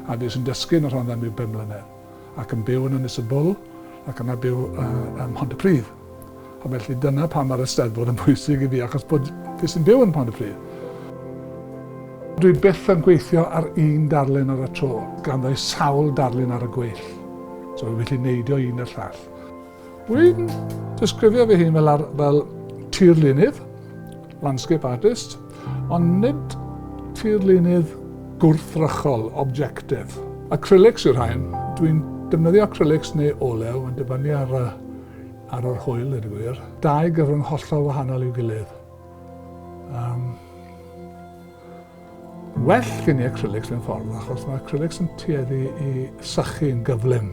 A fues i'n dysgu yn y Rhondda am ryw bum mlynedd, ac yn byw yn Ynys y Bwl, ac yna byw ym Mhontypridd. A felly dyna pam mae'r Eisteddfod yn bwysig i fi, achos bod fues i'n byw yn Pontypridd. Dwi byth yn gweithio ar un darlun ar y tro, gan ddau sawl darlun ar y gweill. So fi'n gallu neidio un i'r llall. Dwi'n disgrifio fy hun fel, ar, fel tirlunydd, landscape artist, ond nid tirlunydd gwrthrychol, objective. Acrylics yw'r rhain. Dwi'n defnyddio acrylics neu olew, yn dibynnu ar, y, ar yr hwyl, dweud y gwir. Dau gyfrwng hollol wahanol i'w gilydd. Um, Well gen i acrylics mewn ffordd, achos mae acrylics yn tueddu i sychu'n gyflym.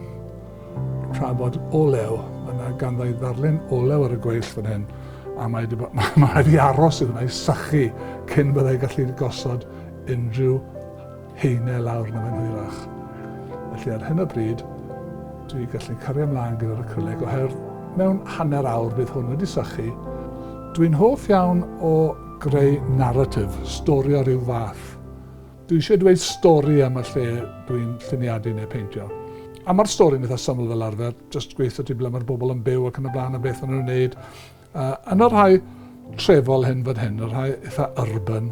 Tra bod olew, mae yna ganddo i ddarlun olew ar y gweill fan hyn, a mae wedi mae rhaid i aros iddo i sychu cyn byddai gallu gosod unrhyw haenau lawr na fe'n hwyrach. Felly ar hyn o bryd, dwi gallu cario ymlaen gyda'r acrylig oherwydd mewn hanner awr bydd hwn wedi sychu. Dwi'n hoff iawn o greu naratif, stori o ryw fath. Dwi eisiau dweud stori am y lle dwi'n lluniadu neu peintio. A mae'r stori'n eitha syml fel arfer, jyst gweithio ti ble mae'r bobl yn byw ac yn y blaen a beth maen nhw'n wneud. Yn y rhai trefol hyn fan hyn, y rhai eitha urban,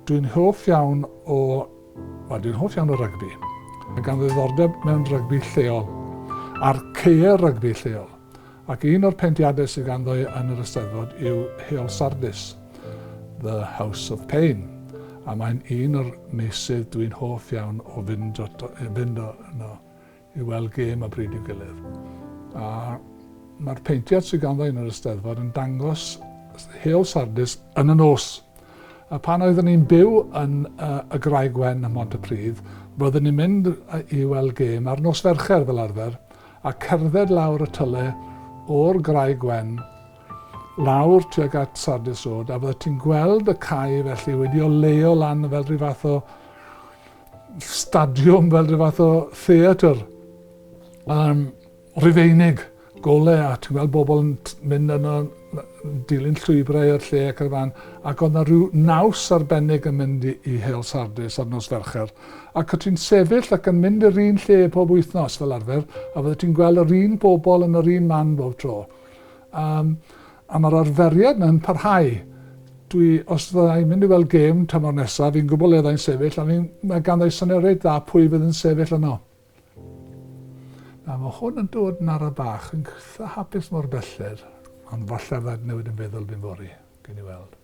dwi'n hoff iawn o... Wel, dwi'n hoff iawn o rygbi. Mae gan ddiddordeb mewn rygbi lleol, a'r caeau rygbi lleol. Ac un o'r peintiadau sydd ganddo yn yr Eisteddfod yw Heol Sardis, The House of Pain, a mae'n un o'r meysydd dwi'n hoff iawn o fynd, fynd yno i weld gêm o bryd i'w gilydd. A mae'r peintiad sydd ganddo yn yr Eisteddfod yn dangos Heol Sardis yn y nos. A pan oeddwn ni'n byw yn y Graig Wen ym Mhontypridd, byddwn ni'n mynd i weld gêm ar nos Fercher fel arfer, a cerdded lawr y tyle o'r Graig Wen lawr tuag at Sardis Road, a fyddet ti'n gweld y cae felly wedi oleuo lan fel rhyw fath o stadiwm, fel rhyw fath o theatr Rufeinig, gole, a ti'n gweld bobl yn mynd yno, dilyn llwybrau i'r lle ac yn y fan, ac oedd 'na rhyw naws arbennig yn mynd i, i Heol Sardis ar nos Fercher. Ac o ti'n sefyll ac yn mynd i'r un lle pob wythnos fel arfer, a fydde ti'n gweld yr un bobl yn yr un man bob tro. Um, a mae'r arferiad yna'n parhau. Dwi, os fydda i'n mynd i weld gêm tymor nesaf, fi'n gwybod le fydda i'n sefyll, a fi'n, mae ganddo i syniad reit dda pwy fydd yn sefyll yno. Na, mae hwn yn dod yn ara bach, yn eitha hapus mor belled, ond falle fydda newid yn feddwl fi'n fory, gen i weld.